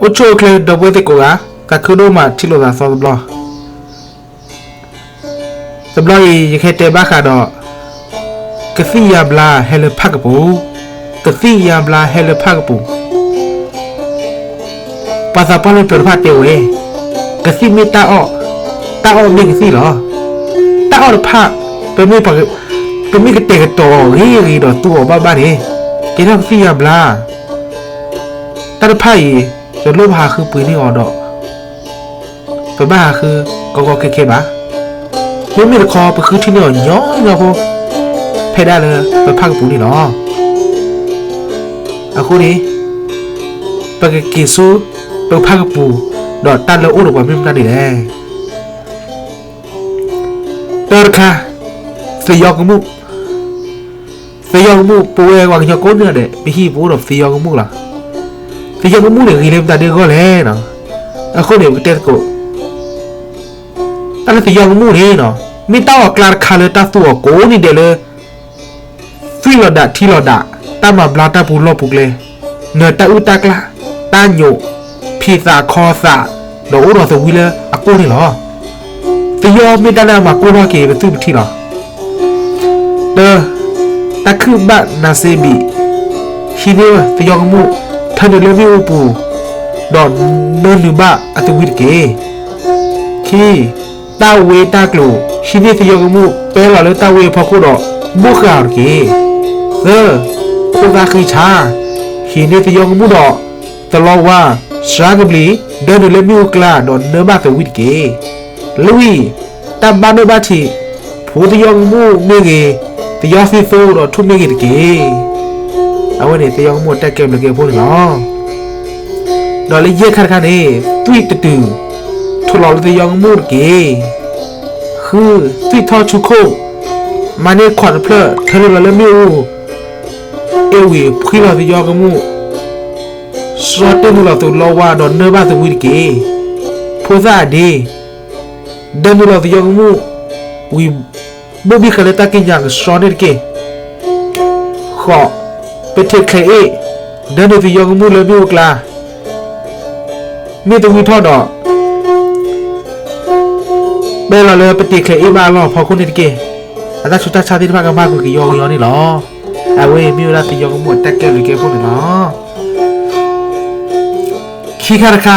အိၣ်ဆူၣ်အိၣ်ချ့ဒီပုၢ်ဝဲၢ်သ့ၣ်ကိးဂၤ, သးခုဒိၣ်မးထံၣ်လိာ်သးသီတဘျီ. တဘျီအံၤ ယကဟဲတဲဘၣ်ဃးဒီး ကသံၣ်ယါဘျါဟဲလၢဖၣ်ကပူၤ, ကသံၣ်ယါဘျါဟဲလၢဖၣ်ကပူၤ. ပှၤသးပှၢ်လၢပျၢၤတဖၣ်တဲဝဲ, ကသံၣ်မ့ၢ်တၢ်အီၣ်, တၢ်အီၣ်မ့ၢ်ကသံၣ်လီၤ. တၢ်အီၣ်တဖၣ် ပမ့ၢ် ပမ့ၢ်ကတဲာ်ကတီၤအီၤဂ့ၤဂ့ၤဒီးသူအီၤဘၣ်ဘၣ်န့ၣ်, ကဲထီၣ်ကသံၣ်ယါဘျါ. တၢ်တဖၣ်အံၤ တလိၣ်ပဟးဃုပှ့ၤန့ၢ်အီၤဒီး ပဘၣ်ဟးဃုကီကီခဲခဲဘၣ်. မ့မ့ၢ်တခီ ပဃုထံၣ်န့ၢ်အီၤညီညီဖိ ဖဲဒၣ်လၢပဖၣ်ကပူၤန့ၣ်လီၤ. အဃိန့ၣ် ပကက့ၤဆူပဖၣ်ကပူၤ ဒီးတၢ်လၢအိၣ်ဒီးပှၤမ့ၢ်မတၤဒ်လဲၣ်. တၢတခါ, သယီကမူၣ်. သယီကမူၣ် ပဝဲပှၤကညီကိးဂၤဒဲး ပဟံၣ်ပအိၣ်ဒီးသယီကမူၣ်လီၤ. သယီကမူၣ်န့ၣ် ဂ့ၤလၢမတၤဒ်အဂီၢ်လဲၣ်နီၤ. အဃိန့ၣ် ပကတဲသကိး တၢ်လၢသယီကမူၣ်န့ၣ်နီၤ, မ့ၢ်တၢ်အီၣ်ကျါတခါလၢတၢ်သူအီၤကိးနံၤဒဲးလၢ သွံၣ်လီၤဒၣ်ထံလီၤဒၣ်, တၢ်မၤဘျါတၢ်ပူၤလီၢ်ပူၤကျဲ, နၢၤတၢ်အုၣ်တၢ်ကျၣ်, တၢ်ညိး, ဖံးသးခီသး, ဒီးအိၣ်ဒီးသဝံလၢအကိၢ်န့ၣ်လီၤ. သယီမ့ၢ်တၢ်လၢအမၤကိၢ်ထီၣ်က့ၤပသွံၣ်ပထံလီၤ. တၢ, တၢ်ခုၣ်ဘၣ်နၤစ့ဘံး, ဟံးန့ၢ်သယီကမူၣ် ထၢနုာ်လၢမ့ၣ်အူပူၤ, ဒီးနၢနုာ်ဘၣ်အသဝံတက့ၢ်. ခံ, တၢ်ဝ့တၢ်ကျိၤ, ဟံးန့ၢ်သယီကမူၣ် ပဲလီၤလၢတၢ်ဝ့အဖီခိၣ်ဒီး ဘိၣ်ဃာ်အီၤတက့ၢ်. သၢ, ဖိသၣ်ဃံဆါ, ဟံးန့ၢ်သယီကမူၣ်ဒီး သလီဝါ, စှၤကဘျံး, ဒၢနုာ်လၢမ့ၣ်အူကျါ ဒီးနၢဘၣ်သဝံတက့ၢ်. လွံၢ်, တၢ်ဘၣ်နၢဘၣ်ထံး, ဖိသယီကမူၣ်မ့ၢ်ဂ့ၤ, သယီသံသိဒီးထူၣ်မ့ၢ်ဂ့ၤတက့ၢ်. အဝဲန့ၣ် သယီကမူၣ်အတၢ်ကဲဘျုးကဲဖှိၣ်န့ၣ်လီၤ. ဒီးလၢယဲၢ်ခါတခါန့ၣ် သွံၣ်တတုၤ, ထိၣ်လီၤလၢသယီကမူၣ်တက့ၢ်. ဃု, သွံၣ်ထီၣ်ဆူခိၣ်, မၤန့ၢ်ခွးတဖျၢၣ် ထၢနုာ်လီၤလၢမ့ၣ်အူ, အ့ၣ်ဝံၤဖှံလီၤသယီကမူၣ်, စှီတ့ၢ်နုာ်လီၤသလီဝါဒီးနၢဘၣ်သဝံတက့ၢ်. ဖိသၣ်အဒ့, ဒၢနုာ်လီၤသယီကမူၣ်, ဝံၤဘိၣ်ဘံၣ်ဃာ်လၢတၢ်ကံးညာ်ကစှီန့ၣ်တက့ၢ်. ဃိး, ပတ့ၢ်ချဲးအ့ၣ်, ဒၢနုာ်သယီကမူၣ်လၢမ့ၣ်အူကျါ, မ့ၢ်သဝံထီၣ်ဒီး ပဲလီၤလၢပတ့ၢ်ချဲးအ့ၣ်ဘၣ်အလီၢ်အဖီခိၣ်န့ၣ်တက့ၢ်. အတၢ်ဆူးတၢ်ဆါသ့ၣ်တဖၣ်ကဘၣ်ကွံာ်ကယီကယီန့ၣ်လီၤ. အဝဲအံၤမ့ၢ်ဝဲဒၣ်သယီကမူၣ်အတၢ်ကဲဘျုးကဲဖှိၣ်န့ၣ်လီၤ. ခံခါတခါ,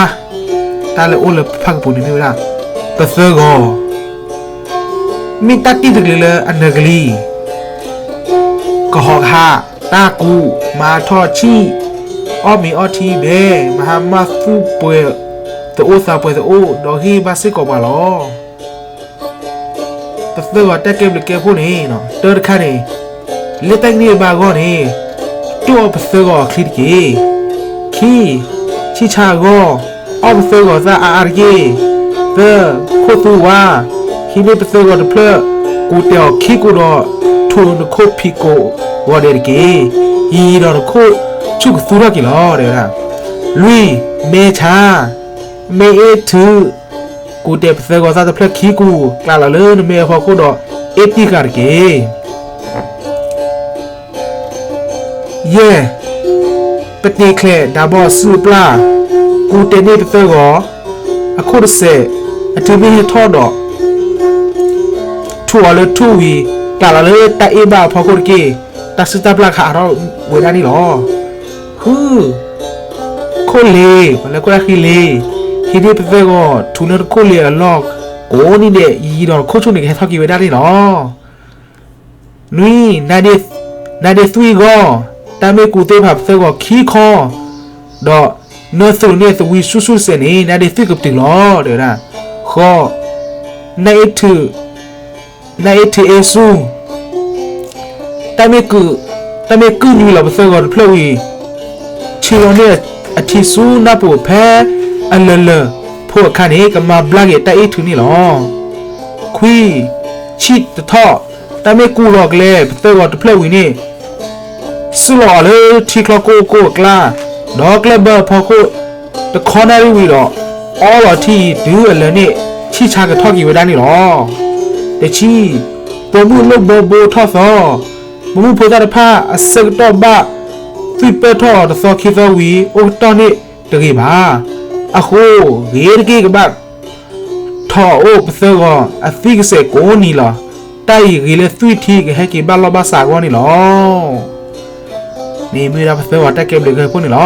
တၢ်လၢအိၣ်လၢပဖၣ်ကပူၤန့ၣ်မ့ၢ်ဝဲဒၣ် ပသၢဂီၤ, မ့ၢ်တၢ်တံၢ်တကလုာ်လၢအနၢၤကလံၤ, ကဟီၣ်ကဟၣ်, တၢ်ကူး, မၤထီၣ်ဆံၣ်, အီၣ်မ့ၤအီထံဘဲ, မၤဟါမၢ်သူၣ်ပှဲၤသအိၣ်သးပှဲၤသအိၣ် ဒီးဟ့ၣ်ဘၣ်စ့ၢ်ကီးပှၤလီၤ. ပသၢဂီၤတၢ်ကဲဘျုးကဲဖှိၣ်န့ၣ်, တၢတခါန့ၣ်, လၢတၢ်ဂ့ၢ်ဘါအဂီၢ်န့ၣ်, တိၢ်အီၣ်ပသၢဂီၤအချံတက့ၢ်. ခံ, ဆံၣ်ဆါအဂီၢ်, အီၣ်ပသၢဂီၤသၣ်အါအါတက့ၢ်. သၢ, ခိၣ်သူဝါ, ဟံးန့ၢ်ပသၢဂီၤတဖျၢၣ်, ကူးတဲာ်အီၤခံကူးဒီး ထူးနခိၣ်ဖံးကိးဂီၤဒဲးတက့ၢ်. ယံာ်ဒီးနခိၣ်ဆူၣ်ကသူထီၣ်က့ၤလီၤ တဲဝဲဒၣ်. လွံၢ်, မဲဆါ, မဲအ့ၣ်ထုး, ကူးတဲာ်ပသၢဂီၤသၣ်တဖျၢၣ်ခံကူး ကျးလီၤလၢနမဲအဖီခိၣ်ဒီး အ့ၣ်တံၢ်ဃာ်တက့ၢ်. ယဲၢ်, ပတ့ၢ်ချဲးဒၣ်ဘီအစုအပျၢ်, ကူးတဲာ်န့ၢ်ပသၢဂီၤ, အခိၣ်တစဲး, အထုးမ့ၢ်ဟဲထီၣ်ဒီး ထူးအီၤလၢထူၣ်ဝံၤ ကျးလီၤလၢတၢ်အ့ၣ်ဘၣ်အဖီခိၣ်တက့ၢ်. တၢ်စုၣ်တၢ်ပျၢ်ခးအါထီၣ်ဝဲဒၣ်န့ၣ်လီၤ. ဃု, ခိၣ်လ့ၤ, ပှၤလၢခိၣ်တၢ်ဃံလ့ၤ, ဟံးန့ၢ်ပသၢဂီၤ ထူးလၢနခိၣ်လ့ၤအလီၢ်ကိးနံၤဒဲး ယံာ်ဒီးနခိၣ်ဆူၣ်န့ၣ် ကဟဲထီၣ်က့ၤဝဲဒၣ်န့ၣ်လီၤ. နွံ, နါဒ့သွံၣ်အဂီၢ်, တၢ်မ့ၢ်ကူးသ့ၣ်ဖးပသၢဂီၤခံခီ, ဒီးနၢသုးန့ၢ်သဝံစုာ်စုာ်စဲးန့ၣ် နါဒ့သွံၣ်ကပတုာ်လီၤ တဲဝဲဒၣ်. ဃိး, နါအ့ၣ်ထုး, နါအ့ၣ်ထုးအ့ၣ်ဆူၣ်, တၢ်မ့ၢ်ကုၢ်, တၢ်မ့ၢ်ကုၢ်နွံလီၤပသၢဂီၤတဖျၢၣ်ဝံၤ, ဆ့လီၤန့ၢ်အထံဆူနၢ်ပူၤဖဲအလၢာ်လၢာ်ဖိအခါန့ၣ် ကမၤဘျါက့ၤတၢ်အ့ၣ်ထုးန့ၣ်လီၤ. ခွံ, ဆံၣ်တထီၣ်, တၢ်မ့ၢ်ကူးလီၤကျဲပသၢဂီၤတဖျၢၣ်ဝံၤန့ၣ် စုၣ်လီၤအီၤလၢထံချီကိၢ်ကိၢ်အကျါ, ဒီးကျဲဘၢအဖီခိၣ်တခီနၣ်ရံၣ်ဝံၤဒီး အီလီၤထံအံၤတုၤအလၢာ်န့ၣ် ဆံၣ်ဆါကထီၣ်က့ၤဝဲဒၣ်န့ၣ်လီၤ. တဆံ, ပိာ်မုၣ်လိၣ်ဘီဘိထီၣ်သီ, ပိာ်မုၣ်ဖိသၣ်တဖၣ်အဆၢကတီၢ်ဘၣ်သွံၣ်ပၢၢ်ထီၣ်အီၤတသီခံသီဝံၤ အိၣ်ကတီၢ်န့ၣ် တဂ့ၤဘၣ်. အဃိ, ဂ့ၤတက့ၢ် ကဘၣ်ထီၣ်အိၣ်ပသၢဂီၤအသွံၣ်ကစဲးကိးနံၤလီၤ. တၢ်အံၤဂ့ၤလၢသွံၣ်ထံကဟဲက့ၤဘၣ်လီၢ်ဘၣ်စးအဂီၢ်န့ၣ်လီၤ. န့ၣ်မ့ၢ်ဝဲဒၣ်ပသၢဝၤတၢ်ကဲဘျုးကဲဖှိၣ်န့ၣ်လီၤ.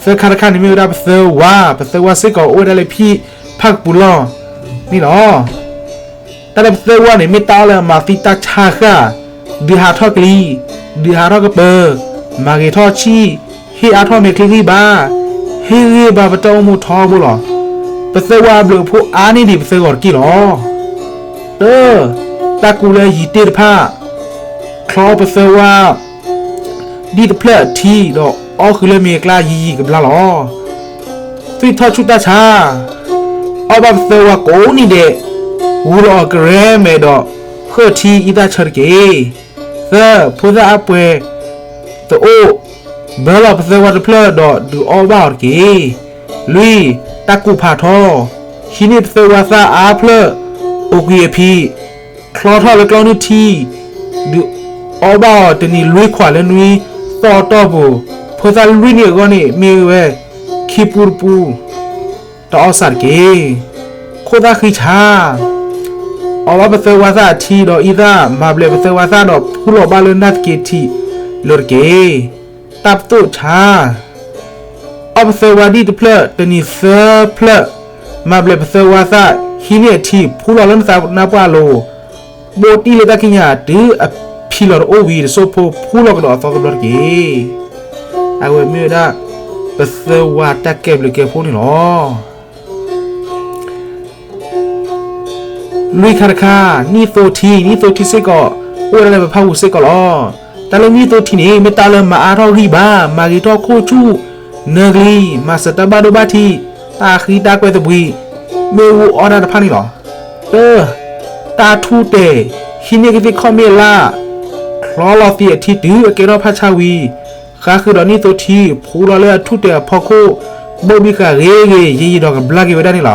သၢခါတခါန့ၣ်မ့ၢ်ဝဲဒၣ်ပသၢဝၤ, ပသၢဝၤစ့ၢ်ကီးအိၣ်ဝဲဒၣ်လၢဖံဖးကပူၤလီၢ်န့ၣ်လီၤ. တၢ်လၢပသၢဝၤန့ၣ် မ့ၢ်တၢ်အီၣ်လၢအမၤသံတၢ်ဆါဃၢ်, ဒုးဟးထီၣ်ကလံၤ, ဒုးဟးထီၣ်ကပၢၤ, မၤဂ့ၤထီၣ်ဆံၣ်, ဟ့ၣ်အါထီၣ်မဲာ်ချံဂံၢ်ဘါ, ဟ့ၣ်ဂံၢ်ဘါပတၢ်အိၣ်မူထီဘိလီၤ. ပသၢဝၤအဘျုးအဖှိၣ်အါန့ၢ်ဒံးပသၢဂီၤတက့ၢ်လီၤ. တၢ်, တၢ်ကူးလၢယံၤတ့ၢ်တဖၣ်, ချီပသၢဝၤ ဒံၣ်တဖျၢၣ်အထံဒီးအီၣ်ဃုာ်လၢမ့ၤအကျါယံၤယံၤကဘျါလီၤ. သွံၣ်ထီၣ်ဆူၣ်တၢ်ဆါ, အီၣ်ဘၣ်ပသၢဝၤကိးနံၤဒဲး, ဂူၤလီၤအီၤကရဲမဲာ်ဒီးဃၢၣ်ထံအံသၣ်ဆၢတက့ၢ်. သၢ, ဖိသၣ်အါပှဲၤတအိၣ်, ဘၢလီၤပသၢဝၤတဖျၢၣ်ဒီးဒုးအီၣ်ဘၣ်အီၤတက့ၢ်. လွံၢ်, တၢ်ကူးဖးထီ, ဟံးန့ၢ်ပသၢဝၤသၣ်အါဖျၢၣ်, အိၣ်ကွံာ်အဖံး ချီထီၣ်လၢကျီနုၢ်ထံ, ဒုးအီၣ်ဘၣ်အီၤတနံၤလွံၢ်ခွးလၢနွံသီအတီၢ်ပူၤ, ဖိသၣ်လွံၢ်နံၣ်အဂီၢ်န့ၣ် မ့ၢ်ဝဲခံပူတပူ, တအီၣ်စးတက့ၢ်. ခိၣ်သၣ်ဃံဆါ, အီၣ်ဘၣ်ပသၢဝၤသၣ်အထံဒီးအံသၣ်, မၤဘျဲးပသၢဝၤသၣ်ဒီးဖှူလီၤဘၣ်လၢနၢ်သက့ထံးလၢာ်တက့ၢ်. တၢ်ပသိၣ်ဆါ, အီၣ်ပသၢဝၤဒံၣ်တဖျၢၣ်တနံၤသၢဖျၢၣ်, မၤဘျဲးပသၢဝၤသၣ်, ဟံးန့ၢ်အထံဖှူလီၤလၢနသးနါပှၢ်အလိၤ, ဘိးတံၢ်လၢတၢ်ကံးညာ်တုၤအဖံးလီၤတအိၣ်ဝံၤ တစိၢ်ဖိဖှူလီၤကဒီးအသီတဘျီတက့ၢ်. အဝဲမ့ၢ်ဝဲဒၣ် ပသၢဝၤတၢ်ကဲဘျုးကဲဖှိၣ်န့ၣ်လီၤ. လွံၢ်ခါတခါ, နံၣ်သိထံ, နံၣ်သိထံစ့ၢ်ကီး အိၣ်ဝဲဒၣ်လၢပဖးပူၤစ့ၢ်ကီးလီၤ. တၢ်လၢနံၣ်သိထံန့ၣ် မ့ၢ်တၢ်လၢမၤအါထီၣ်ဂံၢ်ဘါ, မၤဂ့ၤထီၣ်ခိၣ်ဆူၣ်နၢၤကလံၤ, မၤစၢၤတၢ်ဘၣ်ဒိဘၣ်ထံး, တၢ်ဃံတၢ်ကွဲးသဘှံး, မ့ၣ်အူအီၣ်တၢ်တဖၣ်န့ၣ်လီၤ. တၢ်, တၢ်ထူၣ်တဲာ်, ဟံးန့ၢ်ကသ့ၣ်ခီၣ်မ့ၣ်အလၣ်, ချီလီၤသံးအထံတုၤအကဲထီၣ်ဖးဆါဝံၤ, ဃါဃုာ်ဒီးနံၣ်သိထံ ဖှူလီၤလၢအထူၣ်တဲာ်အဖီခိၣ်, ဘိၣ်ဘံဃာ်ဂ့ၤဂ့ၤယံာ်ယံာ်ဒီးကဘျါက့ၤဝဲဒၣ်န့ၣ်လီၤ.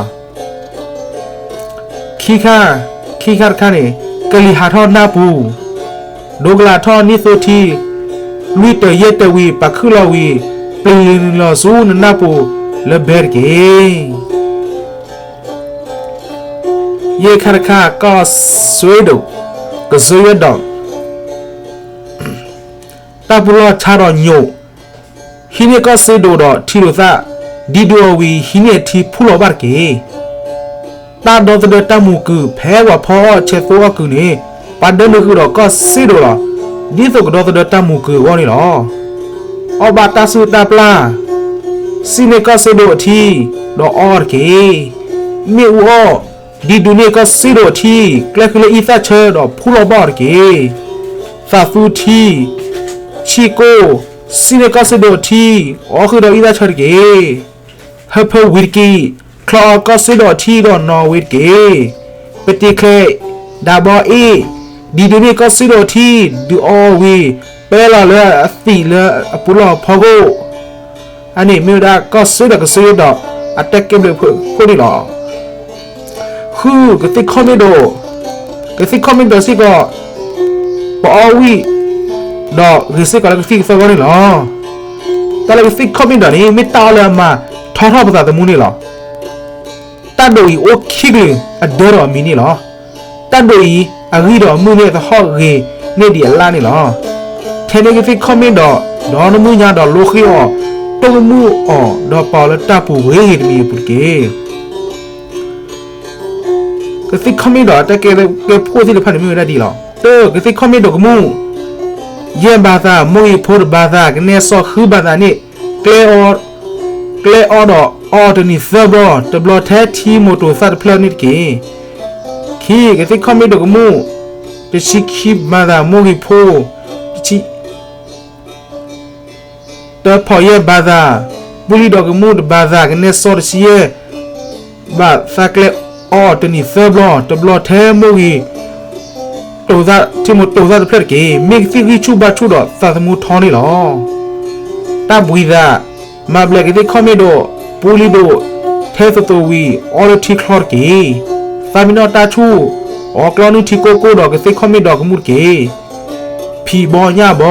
ခံခါ, ခံခါတခါန့ၣ်, ကလံၤဟးထီၣ်နၢ်ပူၤ, ဒိကလးထီၣ်နံၣ်သိထံ, လွံၢ်တၢၤယဲၢ်တၢၤဝံၤ ပာ်ခုၣ်လီၤဝံၤ, ပျံၤလီၤဆူနနၢ်ပူၤလၢဘဲတက့ၢ်. ယဲၢ်ခါတခါ, ကီၢ်စ့ဒိး, ကစၢ်ယွၤဒီး တၢ်ပူၤလီၢ်ဆါဒီးညိး, ဟံးန့ၢ်ကီၢ်စ့ဒိးဒီးထံဒိးသၣ်, ဒ်ဒုးအီၤဝံၤ ဟံးန့ၢ်အထံဖှူလီၤဘၣ်တက့ၢ်. တၢ်ဒီသဒၢတၢ်မူၤကုာ် ဖဲပှၤဖီအီၣ်ဆဲးသိအီၣ်ကုာ်န့ၣ်, ပှၤဒၢနုာ်ဃုာ်ဒီးကီၢ်စ့ဒိးလီၤ. ဒ်သိးကဒီသဒၢတၢ်မူၤကုာ်အဂီၢ်န့ၣ်လီၤ. အီၣ်ဘၣ်တၢ်စုၣ်တၢ်ပျၢ်, စံၣ်န့ၢ်ကီၢ်စ့ဒိးအထံ, ဒီးအီအီၤတက့ၢ်. မ့ၣ်အူအီၣ်, ဒ်ဒုးန့ၢ်ကီၢ်စ့ဒိးအထံ, ကျဲဃုာ်လၢအံသၣ်ဆၢဒီးဖှူလီၤဘၣ်အီၤတက့ၢ်. သးသူထံ, ဆံၣ်ကိၣ်, စံၣ်န့ၢ်ကီၢ်စ့ဒိးအထံ, အီဃုာ်ဒီးအံသၣ်ဆၢတက့ၢ်. ဟၢဖၢဝံၤတက့ၢ်, ချီအီကီၢ်စ့ဒိးအထံဒီးနီၣ်ဝ့ၤတက့ၢ်. ပတ့ၤချဲး, ဒးဘီအ့ၣ်, ဒ်ဒုးန့ၢ်ကီၢ်စ့ဒိးအထံ, ဒုးအီအီၤဝံၤ, ပာ်လီၤလၢအသံးလၢအပူၤလီၢ်ဖီခိၣ် အန့ၣ်မ့ၢ်ဝဲဒၣ်ကီၢ်စ့ဒီးကစၢ်ယွၤဒီး အတၢ်ကဲဘျုးဖှိၣ်န့ၣ်လီၤ. ဃု, ကသ့ၣ်ခီၣ်မ့ၢ်ဒိး, ကသ့ၣ်ခီၣ်မ့ၢ်ဒိးစ့ၢ်ကီး ပအီဝံၣ် ဒီးဂ့ၤစ့ၢ်ကီးလၢကသံၣ်ကသီအဂီၢ်န့ၣ်လီၤ. တၢ်လၢကသ့ၣ်ခီၣ်မ့ၢ်ဒိးန့ၣ် မ့ၢ်တၢ်အီၣ်လၢအမၤထီထီၣ်ပသးသမူန့ၣ်လီၤ. တၢ်ဒိးအံၤအိၣ်ခံကလုာ်အဒၢဒီးအမံၤန့ၣ်လီၤ. တၢ်ဒိးအံၤ အဂံၢ်ဒီးအမုၢ်န့ၣ်သဟီၣ်ဂ့ၤန့ၢ်ဒံးအလၣ်န့ၣ်လီၤ. ထဲန့ၣ်ကသ့ၣ်ခီၣ်မ့ၢ်ဒိး ဒီးနမုၢ်ညါဒီးလိဃ့အီၤ တိၢ်ကမူၣ်အီၤ ဒီးပာ်အီၤလၢတၢ်ပူၤဂ့ၤဂ့ၤတမံၤအပူၤတက့ၢ်. ကသ့ၣ်ခီၣ်မ့ၢ်ဒိးအတၢ်ကဲဘျုးကဲဖှိၣ်သ့ၣ်တဖၣ်န့ၣ်မ့ၢ်ဝဲဒၣ်ဒ်အံၤလီၤ. တၢ, ကသ့ၣ်ခီၣ်မ့ၢ်ဒိးကမူၣ် ယဲၢ်ဘၤသး, မိၢ်ဂံၢ်ဖိတဘၤသး, ကနဲစီဃုဘၤသးန့ၣ် ကျဲအီ, ကျဲအီဒီးအီအီၤတနံၤသၢဘျီ, တဘျီထဲထံမိၢ်တိၢ်သၣ်တဖျၢၣ်န့ၣ်တက့ၢ်. ခံ, ကသ့ၣ်ခီၣ်မ့ၢ်ဒိးကမူၣ် တဆံခံဘၤသး, မိၢ်ဂံၢ်ဖိ တဆံ တၢဖီၣ်ယဲၢ်ဘၤသး, ပူလံၤဒိးကမူၣ်တဘၤသး, ကနဲစီတဆံယဲၢ်ဘၤသး, ကျဲအီအီၤတနံၤသၢဘျီ, တဘျီထဲမိၢ်ဂံၢ် ထံမိၢ်တိၢ်သၣ်တဖျၢၣ်တက့ၢ်. မ့ၢ်ကသံၣ်ဂံၢ်ဆူၣ်ဘါဆူၣ်ဒီးသးသမူထီန့ၣ်လီၤ. တၢ်ဘှံးသး, မၤဘျဲးကသ့ၣ်ခီၣ်မ့ၢ်ဒိး, ပူလံၤဒိး, ထဲသိးသိးဝံၤ အီလၢထံချီတက့ၢ်. သးမံနီၣ်တၢ်ဆူၣ်, အီကျီနုၢ်ထံကိၢ်ကိၢ်ဒီးကသ့ၣ်ခီၣ်မ့ၢ်ဒိးကမူၣ်တက့ၢ်. ဖံးဘီညၣ်ဘီ,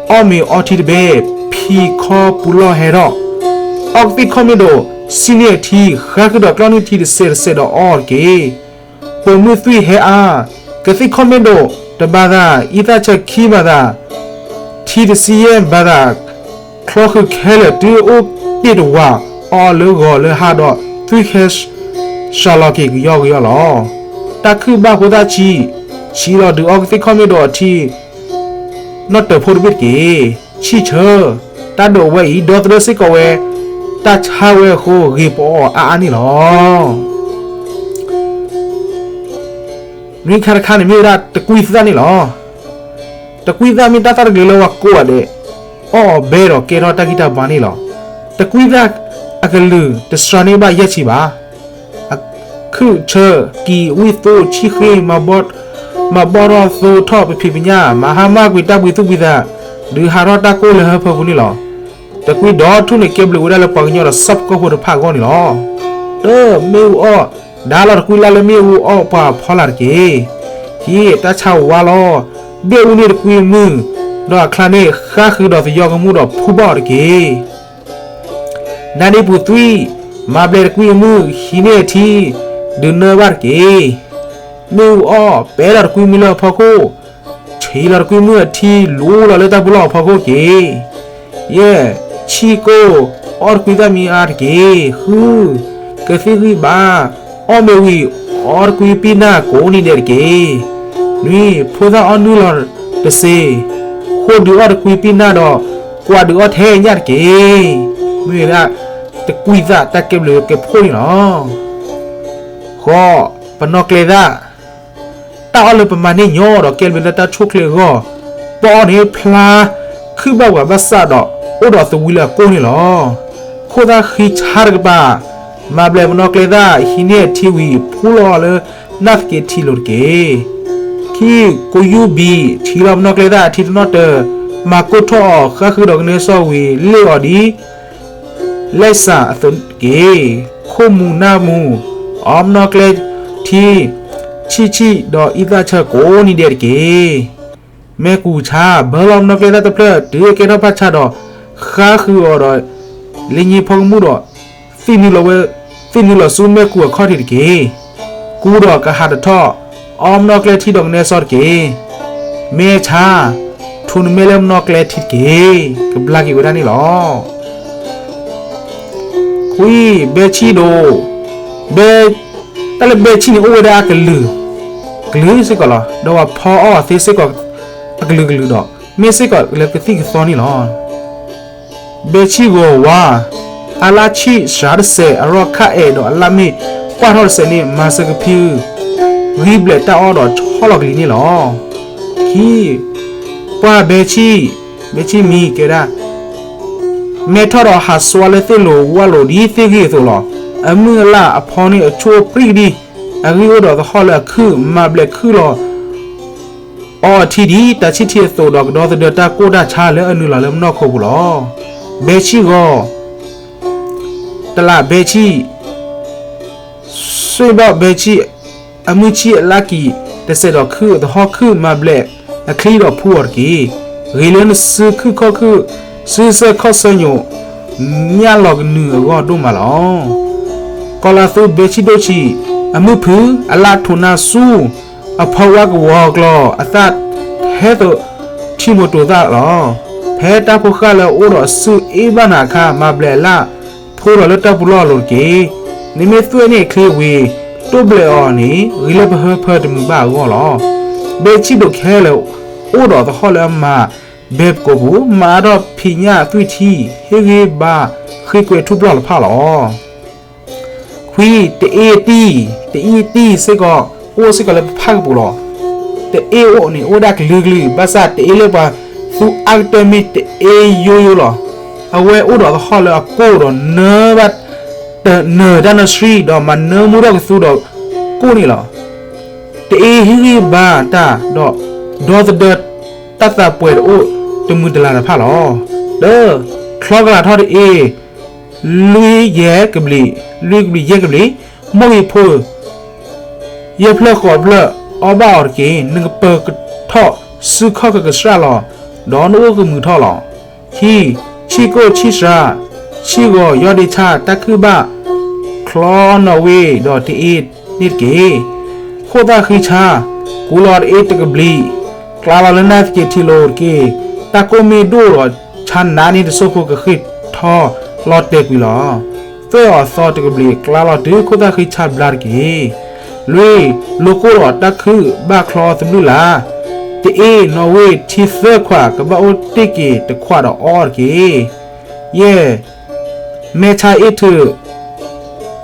အီၣ်မ့ၤအီထံတဘ့ၣ်, ဖံးခီပူၤလီၢ်ဟဲထီၣ်, အီကသံၣ်ခီၣ်မ့ၢ်ဒိၣ် ဆံန့ၢ်အထံ ဃါဃုာ်ဒီးကျီၣ်နုၢ်ထံတစဲးတစဲးဒီးအီအီၤတက့ၢ်. ပိာ်မုၣ်သွံၣ်ဟဲအါ, ကသံၣ်ခီၣ်မ့ၢ်ဒိၣ်တဘၣ်သး အံသၣ်ဆၢခံဘၣ်သး ထံတဆံယဲၢ်ဘၣ်သး ချီဃုာ်ခဲလၢာ်တုၤအိၣ်တ့ၢ်တဝာ် အီလၢဂီၤလၢဟါဒီး သွံၣ်ဟဲစှၤလီၤက့ၤကယီကယီလီၤ. တၢ်ခုၣ်ဘၣ်ဖိသၣ်ဆံး, ဆံးလီၤဒုးအီကသံၣ်ခီၣ်မ့ၢ်ဒိၣ်အထံ နီၣ်တၢၤဖိတဘ့ၣ်တက့ၢ်. ဆံၣ်ဆၢ, တၢ်ဒိးဝဲအံၤ ဒီသဒၢစ့ၢ်ကီးဝဲ, တၢ်ဆါဝဲအဃိ ဂ့ၤပအီၣ်အါအါန့ၣ်လီၤ. နွံခါတခါန့ၣ် မ့ၢ်ဝဲဒၣ်တကွံသၣ်န့ၣ်လီၤ. တကွံသၣ်မ့ၢ်တၢ်သၣ်တကလုာ်လၢပှၤကိးဂၤဒဲး အီၣ်အီၤဘဲဒီးကဲထီၣ်တၢ်ဂံၢ်တၢ်ဘါန့ၣ်လီၤ. တကွံသၣ်အကလုာ် တစှၤန့ၢ်ဘၣ်ယဲၢ်ဆံဘၣ်. အခုၣ်ဆၢကံၤဝံၣ်သိဆံၣ်ဃ့ မၤဘီၣ်ထီၣ်သိထီၣ်ပဖံးပညၣ် မၤဟါမၢ်ကွံာ်တၢ်ဘှံးသူၣ်ဘှံးသး ဒုးဟးထီၣ်တၢ်ကိၢ်လၢဟၢဖၢပူၤန့ၣ်လီၤ. တကွံဒီထူၣ်န့ၣ် ကဲဘျုးဝဲဒၣ်လၢပှၤကညီဒီးဆၣ်ဖိကီၢ်ဖိတဖၣ်အဂီၢ်န့ၣ်လီၤ. တၢ်မ့ၣ်အူအီၣ် ဒါလီၤတကွံလၢ်လၢမ့ၣ်အူအီၣ်ပှၤဖီလာ်တက့ၢ်. ဟံၣ်တၢ်ဆါဝါလီၤ. ဒဲၣ်အူန့ၢ်တကွံအမုၢ်, ဒီးအချါန့ၣ် ဃါဃုာ်ဒီးသယီကမူၣ်ဒီးဖူဘၣ်အီၤတက့ၢ်. နါဒ့ပူၤသွံၣ်, မၤဘျဲးတကွံအမုၢ် ဟံးန့ၢ်အထံ ဒုးနၢဘၣ်တက့ၢ်. မ့ၣ်အူအီၣ် ပဲလီၤတကွံမုၢ်လၢအဖီခိၣ်, ဆံးလီၤတကွံမုၢ်အထံ လူလီၤလၢတၢ်ပူၤလီၢ်အဖီခိၣ်တက့ၢ်. ယဲၢ်, ဆံၣ်ကိၢ်, အီၣ်တကွံသၣ်မံအါတက့ၢ်. ဃု, ကသံၣ်ဂံၢ်ဘါ, အီၣ်မ့ၤဝံၤ အီၣ်တကွံပံၢ်နၢ်ကိးနံၤဒဲးတက့ၢ်. နွံ, ဖိသၣ်အီၣ်နုၢ်လီၤတစ့, ဃိဒုးအီၣ်တကွံပံၢ်နၢ်ဒီး ကွၢ်ဒုးအီၣ်ထဲညၣ်တက့ၢ်. မ့ၢ်ဝဲဒၣ် တကွံသၣ်တၢ်ကဲဘျုးကဲဖှိၣ်န့ၣ်လီၤ. ဃိး, ပနီၣ်ကျဲသၣ်, တၢ်အီၣ်လၢပမၤန့ၢ်ညီဒီးကဲဘျုးလၢတၢ်ဆိၣ်ချ့အဂီၢ်, ပအီၣ်န့ၣ်ဖျါ ခုၣ်ဘၣ်ပှၤဘၣ်ဆၣ်ဒီး အိၣ်ဒီးသဝံလၢအကိၢ်န့ၣ်လီၤ. ခိၣ်သၣ်ဃံဆါတကပၤ, မၤဘျဲးပနီၣ်ကျဲသၣ် ဟံးန့ၢ်အထံဝံၤ ဖူလီၤလၢနၢ်သက့ထံလိၤတက့ၢ်. ခံ, ကိယူၢ်ဘံၣ်, ထံၣ်လီၤပနီၣ်ကျဲသၣ်အထံတနီၣ်တၢၤ, မၤကိၢ်ထီၣ်အီၤ ဃါဃုာ်ဒီးကနဲစီဝံၤ လ့ၣ်အီၤဒ် လဲၣ်စၣ်အသိးတက့ၢ်. ခိၣ်မူၤနၢ်မူၤ, အီၣ်ပနီၣ်ကျဲထံ ဆံၣ်ဆံၣ်ဒီးအံသၣ်ဆၢကိးနံၤဒဲးတက့ၢ်. မဲာ်ကူၣ်ဆါ, ဘၢလီၤပနီၣ်ကျဲသၣ်တဖျၢၣ် တုၤအကဲထီၣ်ဖးဆါဒီး ဃါဃုာ်အီၤဒီး လၢညါဖီကမူၣ်ဒီး သ့ၣ်နုာ်လီၤဝဲ, သ့ၣ်နုာ်လီၤဆူမဲာ်ကူၣ်အခီၣ်ထံးတက့ၢ်. ကူဒီးကဟးတထီၣ်, အီၣ်ပနီၣ်ကျဲထံဒီးကနဲစီတက့ၢ်. မဲဆါ, ထိးနမဲလၢပနီၣ်ကျဲထံတက့ၢ်. ကဘျါက့ၤဝဲဒၣ်န့ၣ်လီၤ. ခွံ, ဘဲဆံၣ်ဒိၣ်, ဘဲ, တၢ်လၢဘဲဆံၣ်န့ၣ် အိၣ်ဝဲဒၣ်အကလုာ်, ကလုာ်စ့ၢ်ကီးလီၤ. ဒီးပှၤဖီအီၣ်သ့စ့ၢ်ကီး အကလုာ်ကလုာ်ဒီး မ့ၢ်စ့ၢ်ကီးလၢကသံၣ်ကသီန့ၣ်လီၤ. ဘဲဆံၣ်ဂီၤဝါ, အလၣ်ဆံၣ်စှၤတစဲး အရီၣ်ခၣ်အဲၣ်ဒီးအလၣ်မ့ၢ်ပှၢ်ထီၣ်တစဲးန့ၣ် မၤစၢၤကဖံ ဂံၢ်ဘျဲးတၢ်အီၣ်ဒီးဆီလီၤကလံၤန့ၣ်လီၤ. ခံ, ပှၢ်ဘဲဆံၣ်, ဘဲဆံၣ်မံၤကဲဒၣ် မဲထီၣ်ဒီးဟးစွါလၢသ့ၣ်လိၤဝၣ်လိၤဒ်သ့ၣ်ဂ့ၢ်အသိးလီၤ. အမုၢ်အလၣ်အဖီန့ၣ်အဆိပြံၣ်ကဒံ, အဂံၢ်အိၣ်ဒီးသဟီၣ်လၢအခုၣ်, မၤဘျဲးခုၣ်လီၤ အီထံဒ်တၢ်ဆံၣ်ထံအသိးဒီး ကဒီသဒၢတၢ်ကိၢ်တၢ်ဆါလၢအနုာ်လီၤလၢပနီၢ်ခိပူၤလီၤ. ဘဲဆံၣ်ဂီၤ, တလးဘဲဆံၣ်, စွ့ၣ်ဘီၣ်ဘဲဆံၣ်, အမုၢ်ဆံၣ်အလၣ်ကံၤတစဲးဒီးခုၣ်, သဟီၣ်ခုၣ်မၤဘျဲးအချံဒီးဖှူအီၤတက့ၢ်. ဂ့ၤလၢနစုခုၣ်ခီၣ်ခုၣ်, စုစၢခီၣ်ဆၢညိး, ညၣ်လီၤကနုာ်အဂီၢ်ဒိၣ်မးလီၤ. ကီၤလၤသူဘဲဆံၣ်ဒိၣ်ဆံး, အမုၢ်ဖုးအလၣ်ထိးနၢ်ဆူၣ်, အဖီဝါကဝီၤကျီၤ, အသၣ်ဟဲသိးထံမိၤတိၤသၣ်လီၤ. ဖဲတၢ်ဖိဃၢ်လၢအအိၣ်ဒီးအစုအ့ၣ်ဘၣ်နၤအခါ မၤဘျဲးအလၣ် ဖှူလီၤလၢတၢ်ပူၤလီၢ်အလိၤတက့ၢ်. နမ့ၢ်သွဲၣ်န့ၢ်အချံဝံၤ တိၢ်ဘျဲးအီၤန့ၣ် ဂ့ၤလၢပဟၢဖၢတမုာ်ဘၣ်အဂီၢ်လီၤ. ဘဲဆံၣ်ဒိၣ်ခဲလၢာ် အိၣ်ဒီးသဟီၣ်လၢအမၤဘဲပကိာ်ပူၤ, မၤအါထီၣ်ဖံးညၣ်သွံၣ်ထံ, ဟ့ၣ်ဂံၢ်ဘါ, ဃ့ကွဲးထူၣ်ပျီၢ်တဖၣ်လီၤ. ခွံ, တအ့တံၢ်, တအ့တံၢ်စ့ၢ်ကီး အိၣ်စ့ၢ်ကီးလၢပဖၣ်ကပူၤလီၤ. တအ့အိၣ်န့ၣ် အိၣ်ဝဲဒၣ်ကလုာ်ကလုာ်, ဘၣ်ဆၣ်တအ့လၢပှၤသူအါကတၢၢ်မ့ၢ်တအ့ယိယိလီၤ. အဝဲအိၣ်ဒီးသဟီၣ်လၢအကိၢ်ဒီးနၢဘၣ်, နၢၤတၢ်နၢဆှံဒီးမၤနၢမူထီၣ်ကသူဒီးကိၢ်န့ၣ်လီၤ. တအ့ဟ့ၣ်ဂံၢ်ဘါတၢ်ဒီး ဒီသဒၢတၢ်သးပှဲၤတအိၣ်တမုာ်တလၤတဖၣ်လီၤ. တၢ, ချီကလာ်ထီၣ်တအ့ လွံၢ်ယဲၢ်ကဘျံး, လွံၢ်ကဘျံးယဲၢ်ကဘျံး, မိၢ်ဂ့ၤဖိ ယဲၢ်ဖျၢၣ်ဃိးဖျၢၣ် အီၣ်ဘၣ်အီၤတက့ၢ်. နကပၢၤကထီၣ်စုခီၣ်ကကစၢ်လီၤ, ဒီးနအိၣ်ကမုာ်ထီၣ်လီၤ. ခံ, ဆ ဆံၣ်ကိၣ်ဆံၣ်စှၤ, ဆံၣ်ဂီၤယီၢ်ဒ့ဆၣ် တၢ်ခုၣ်ဘၣ်ချီနီၣ်ဝ့ၢ်ဒီးတအ့ၣ်န့ၣ်တက့ၢ်. ခိၣ်သၣ်ဃံဆါ, ကူလီၤတအ့ၣ်တကဘျံး, ကျါလီၤလၢနၢ်သက့းထံလိၤတက့ၢ်. တၢ်ကိၢ်မ့ၢ်ဒိၣ်ဒီးဆါနးန့ၣ် တစိၢ်ဖိကဃ့ၢ်ထီၣ်လီၤတဲာ်ကွံာ်လီၤ. သွဲၣ်အီၤသီတကဘျံး ကျါလီၤတုၤခိၣ်သၣ်ဃံဆါဘျါတက့ၢ်. လွံၢ်, လိၣ်ကိၣ်ဒီးတၢ်ခုၣ်ဘၣ်ချီသဘျုးလၢ်, တအ့ၣ်နီၣ်ဝ့ၢ်ထံသၢခွး ကဘၣ်အိၣ်တ့ၢ်က့ၤတခွးဒီးအီၣ်တက့ၢ်. ယဲၢ်, မဲာ်ဆါအ့ၣ်ထုး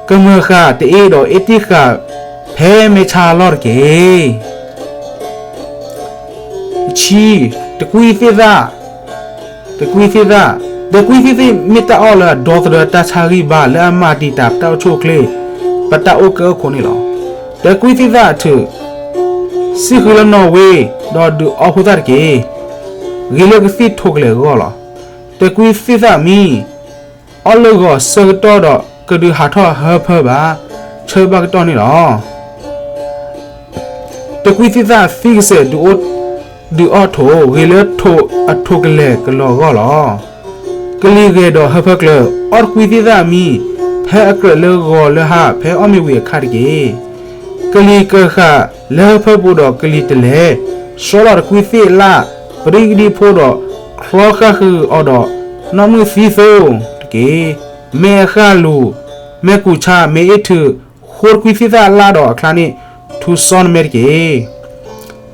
ကမၢၢ်ဃာ်တအ့ၣ်ဒီးအ့ၣ်တံၢ်ဃာ်ဖဲမဲာ်ဆါအလီၢ်တက့ၢ်. ဆံ, တကွံသ့ၣ်သၣ်, တကွံသ့ၣ်သၣ်, တကွံသ့ၣ်သ့ၣ်မ့ၢ်တၢ်အီၣ်လၢအဒီသဒၢတၢ်ဆါဂံၢ်ဘါ လၢအမၤတံာ်တာ်ပတၢ်အိၣ်ဆူၣ်အိၣ်ချ့ ပတၢ်အိၣ်ကၢအိၣ်ခိးန့ၣ်လီၤ. တကွံသ့ၣ်သၣ်အထုး, စံၣ်ဃုာ်လၢနီၣ်ဝ့ၢ် ဒီးဒုးအီၣ်ဖိသၣ်တက့ၢ်. ဂ့ၤလၢကသံၣ်ထိးကလဲာ်အဂီၢ်လီၤ. တကွံသ့ၣ်သၣ်မံ အီၣ်လၢဂီၤဆၢကတီၢ်ဒီး ကဒုးဟးထီၣ်ဟၢဖၢဘၣ် ဆၢဘၣ်ကတီၢ်န့ၣ်လီၤ. တကွံသ့ၣ်သၣ်သံကစဲး ဒုးအီၣ်ထိး ဂ့ၤလၢထိးအထိးကလဲာ်ကလီၤအဂီၢ်လီၤ. ကလံၤဂဲၤဒီးဟၢဖၢကျၢၤ အီၣ်တကွံသ့ၣ်သၣ်မံ ဖဲအကြၢးလၢဂီၤလၢဟါ ဖဲအီၣ်မ့ၤဝံၤအခါတက့ၢ်. ကလံၤကၢၤဃာ်လၢဟၢဖၢပူၤဒီးကလံၤတလဲၤ ဆီလီၤတကွံသ့ၣ်လၣ် ပရံကဒံဖိဒီး ချီဃၣ်ဃုာ်အီၤဒီး နီၢ်မုၢ်သံသိတက့ၢ်. မဲာ်အဃၢ်လူၤ မဲာ်ကူၣ်ဆါ မဲာ်အ့ၣ်ထုး ဃိတကွံသ့ၣ်သၣ်အလၣ်ဒီးအချါန့ၣ် ထူစီနမဲတက့ၢ်.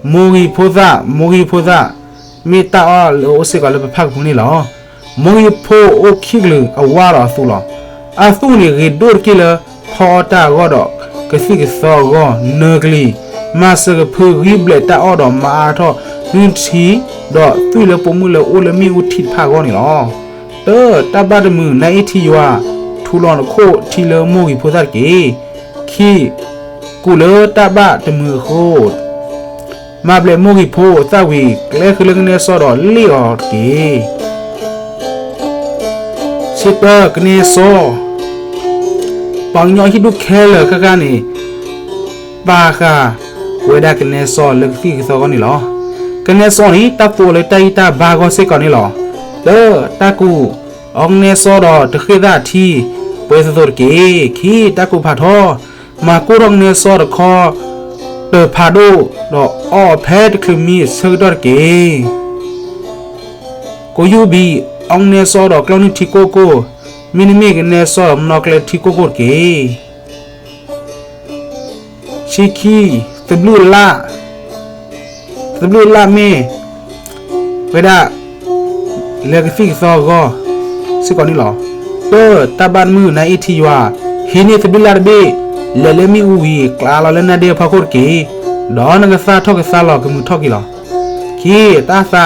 မိၢ်ဂံၢ်ဖိသၣ်, မိၢ်ဂံၢ်ဖိသၣ် မ့ၢ်တၢ်အီၣ်လၢအိၣ်စ့ၢ်ကီးလၢပဖၣ်ကပူၤန့ၣ်လီၤ. မိၢ်ဂံၢ်ဖိအိၣ်ခံကလုာ် အဝါဒီးအသူၣ်လီၤ. အသူၣ်န့ၣ်ဂ့ၤဒိၣ်တက့ၢ်လၢ ဖီအီၣ်တၢ်အဂီၢ်ဒီး ကသံၣ်ကသီအဂီၢ် နၢၤကလံၤ မၤစၢၤကဖု ဂံၢ်ဘျဲးတၢ်အီၣ်ဒီးမၤအါထီၣ်နုၢ်ထံ ဒီးသွံၣ်လၢပိာ်မုၣ်လၢအိၣ်လၢမ့ၣ်အူထံတဖၣ်အဂီၢ်န့ၣ်လီၤ. တၢ်, တၢ်ဘၣ်တမုာ်နါအ့ၣ်ထံယွၤ ထူးလီၤနခိၣ်ထံလၢမိၢ်ဂံၢ်ဖိသၣ်တက့ၢ်. ခံ, ကူၣ်လၢတၢ်ဘၣ်တမုာ်အဃိ မၤဘျဲးမိၢ်ဂံၢ်ဖိသၣ်ဝံၤ ကျဲဃုာ်လၢကနဲစီဒီးလ့ၣ်အီၤတက့ၢ်. ဆံတၢ, ကနဲစီ, ပှၤကညီဟံၣ်ဒူၣ်ခဲလၢာ်ခဲကနံၣ်န့ၣ် ပာ်ဃာ်ဝဲဒၣ်ကနဲစီလၢကသံၣ်ကသီအဂီၢ်န့ၣ်လီၤ. ကနဲစီန့ၣ် တၢ်သိၣ်လၢတၢ်ဂံၢ်တၢ်ဘါအဂီၢ်စ့ၢ်ကီးန့ၣ်လီၤ. တၢ, တၢ်ကူၣ်အီၤကနဲစီဒီးတဃ့ၢ်သၣ်ထံ ပှဲၤသိးသိးတက့ၢ်. ခံ, တၢ်ကူၣ်ဖးထီ, မၤကိၢ်ထီၣ်ကနဲစီတခီ တၢၢ်ဖးဒိၣ် ဒီးအီၣ်ဖဲတချုးမံအဆၢကတီၢ်တက့ၢ်. ကိးယူၢ်ဘံၣ်, အီၣ်ကနဲစီဒီးကျီၢ်နုၢ်ထံကိၢ်ကိၢ်, မ့တမ့ၢ်ကနဲစီဒီးမနီကျဲထံကိၢ်ကိၢ်တက့ၢ်. ဆံခံ, သဘျုးလၣ်, သဘျုးလၣ်မ့ၢ်ဝဲဒၣ် လၢကသံၣ်ကသီအဂီၢ်စ့ၢ်ကီးန့ၣ်လီၤ. တၢ, တၢ်ဘၣ်တမုာ်နါအ့ၣ်ထံယွၤ, ဟံးန့ၢ်သဘျုးလၣ်တဘ့ၣ်, လဲၤလၢမ့ၣ်အူဝံၤ ကျါလီၤလၢနါဒ့အဖီခိၣ်တက့ၢ်. ဒီးနကသၣ်ထီၣ်ကသါလီၤကမုာ်ထီၣ်က့ၤလီၤ. ခံ,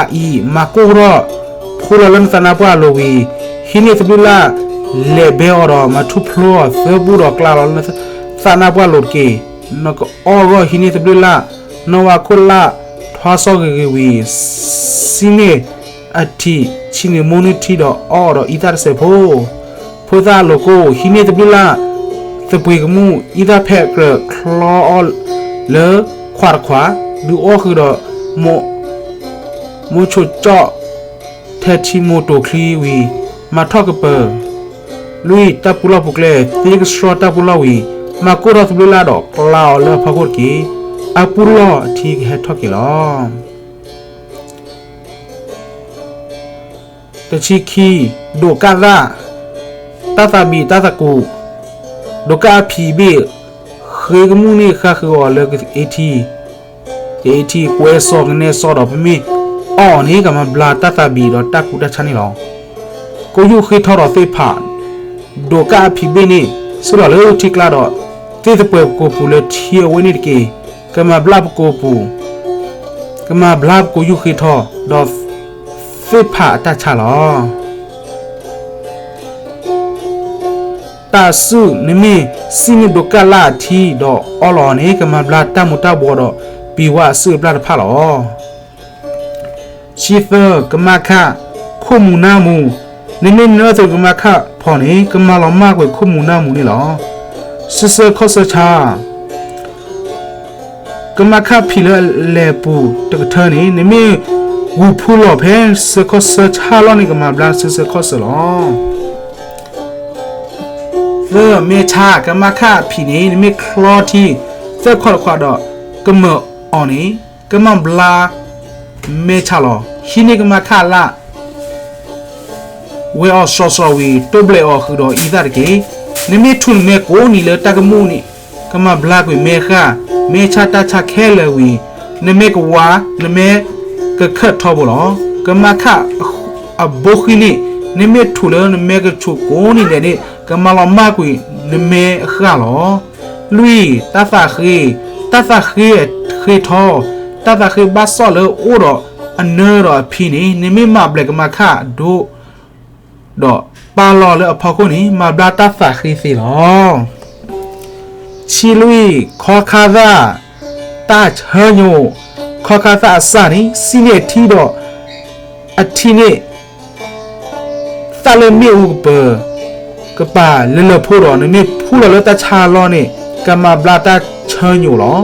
တၢ်သးအံၤ မၤကိၢ်ထီၣ် ဖှိလီၤလၢနသးနါပှၢ်အလိၤဝံၤ, ဟံးန့ၢ်သဘျုးလၣ် လဲၤဘဲအီၤဒီးမၤထူၣ်ဖျိအီၤသၢပူဒီး ကျါလီၤလၢနသးနါပှၢ်လိၤတက့ၢ်. နကအီၣ်အဂီၢ်ဟံးန့ၢ်သဘျုးလၣ်, နီၢ်ဝါခိၣ်လၣ်ထွါစီၣ်ဂ့ၤဂ့ၤဝံၤ, စံၣ်န့ၢ်အထံး ဆံးန့ၢ်မိၢ်နုၢ်ထံဒီးအီၣ်အီၤဒီးအံသၣ်တစဲးဖိ. ဖိသၣ်အလိၤကိၢ်, ဟံးန့ၢ်သဘျုးလၣ် သပှ့ၤကမူၣ် အံသၣ်ဖဲအကြၢးချီအီၤလၢခွးတခွး, ဒုးအီၣ်ဃုာ်ဒီး မိၢ်ဆိးကၠီၣ် ထဲထံမိၢ်တိာ်ချံဝံၤ မၤထီၣ်ကပၢၤ. လွံၢ်, တၢ်ပူလီၢ်ပူကျဲ, သ့ကဆှီတၢ်ပူလီၢ်ဝံၤ, မၤကိၢ်ထီၣ်သဘျုးလၣ်ဒီးကျါအီၤလၢအဖီခိၣ်တက့ၢ်. အပူလီၢ်အထံကဟဲထီၣ်က့ၤလီၤ. တဆံခံ, ဒိးကၣ်သၣ်, တၢ်သးဘံၣ်တၢ်သးကူး, ဒိးကၣ်အဖံးဘ့ၣ်, ဃ့ကမူၣ်န့ၣ်ဃါဃုာ်အီၤလၢကအ့ထံ, ကအ့ထံ, ကွဲစီကနဲစီဒီး ပမ့ၢ်အီၣ်အီၤန့ၣ် ကမၤဘျါတၢ်သးဘံၣ်ဒီးတၢ်ကူးတၢ်ဆါန့ၣ်လီၤ. ကိၢ်ယူၢ်ဃ့ထီဒီးသ့ၣ်ဖး, ဒိးကၣ်အဖံးဘ့ၣ်န့ၣ် ဆူၣ်လီၤလၢထံကျါဒီး သ့ၣ်သပှၢၤပကိာ်ပူၤလၢထံအဝဲန့ၣ်တက့ၢ်. ကမၤဘျါပကိာ်ပူၤ, ကမၤဘျါပကိာ်ယူၢ်ဃ့ထီ ဒီးသ့ၣ်ဖးအတၢ်ဆါလီၤ. တၢ်အစုၣ်, နမ့ၢ်စံၣ်န့ၢ်ဒိးကၣ်လၣ်အထံဒီးအီလီၤအီၤန့ၣ် ကမၤဘျါတၢ်မူၤတၢ်ဘှီးဒီး ပံၤဝါအစုၣ်အပျၢ်တဖၣ်လီၤ. ဆံသၢ, ကမၤခးခိၣ်မူၤနၢ်မူၤ, နမ့ၢ်နၢသုးကမၤခးဖီန့ၣ် ကမၤလီၤမၢ်ကွံာ်ခိၣ်မူၤနၢ်မူၤန့ၣ်လီၤ. စံးဆၢခီၣ်ဆၢဆါ ကမၤခးဖံးလၢအလဲၤပူၤတကထၢန့ၣ် နမ့ၢ် ဂုၢ်ဖူလီၤဖဲစၢၤခီၣ်စၢၤဆၣ်လီၢ်န့ၣ် ကမၤဘျါစၢၤစၢၤခီၣ်စၢၤလီၤ. သၢ, မဲာ်ဆါ, ကမၤခၣ်အဖံးန့ၣ် နမ့ၢ်ချီထံ သၢခွးတခွးဒီး ကမၢၢ်အီၤန့ၣ် ကမၤဘျါမဲာ်ဆါလီၤ. ခံန့ၣ် ကမၤခၣ်အလၣ် ဝဲအီၤစှီၤစှီၤဝံၤ တိဘျဲးအီၤဃုာ်ဒီးအံသၣ်တက့ၢ်. နမ့ၢ်ထူၣ်နမဲာ်ကိးနံၤလၢတၢ်ကမူၣ်န့ၣ် ကမၤဘျါကွံာ်မဲာ်ဃၣ်, မဲာ်ဆါတၢ်ဆါခဲလၢာ်ဝံၤ နမဲာ်ကဝါ, နမဲာ်ကခၢၣ်ထီဘိလီၤ. ကမၤခၣ်အဘိဃံန့ၣ် နမ့ၢ်ထူၣ်လၢနမဲာ်ကဆူးကိးနံၤဒဲးန့ၣ် ကမၤလီၤမၢ်ကွံာ်နမဲာ်အဃၣ်လီၤ. လွံၢ်, တၢ်သးဃ့, တၢ်သးဃ့အဃ့ထီ, တၢ်သးဃ့ဘၣ်စီၣ်လၢအိၣ်ဒီးအနၢဒီးအဖံန့ၣ် နမ့ၢ်မၤဘျဲးကမၤခၣ်အဒိ ဒီးပာ်လီၤလၢအဖီခိၣ်န့ၣ် မၤဘျါတၢ်သးဃ့သ့လီၤ. ဆံလွံၢ်, ခီခါသၣ် တၢ်ဆၢညိၣ်, ခီခါသၣ်အစၢ်န့ၣ် စံးန့ၢ်အထံဒီး အထံန့ၣ် သၣ်လၢမ့ၣ်အူကပၤ ကပၤလၢလၢၢ်ဖိဒီး နမ့ၢ်ဖူလီၤလၢတၢ်ဆါလီၢ်န့ၣ် ကမၤဘျါတၢ်ဆၢညိၣ်လီၤ.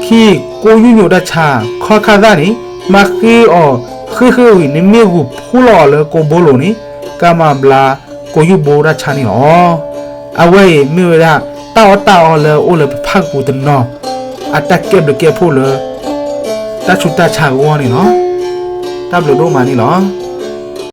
ခံ, ကိးယူၢ်ညိၣ်တၢ်ဆါ, ခီခါသၣ်န့ၣ် မၤဃ့အီၤဃ့ဃ့ဝံၤ နမ့ၢ်ဂုၢ်ဖူလီၤအီၤလၢကိးဘိလိၤန့ၣ် ကမၤဘျါကိးယူၢ်ဘိတၢ်ဆါန့ၣ်လီၤ. အဝဲအံၤမ့ၢ်ဝဲဒၣ် တၢ်အီၣ်တၢ်အီလၢအိၣ်လၢပဖၣ်ကပူၤတနီၤ အတၢ်ကဲဘျုးကဲဖှိၣ်လၢ တၢ်ဆူးတၢ်ဆါအဂီၢ်န့ၣ်လီၤ. တၢ်ဘျုးဒိၣ်မးန့ၣ်လီၤ.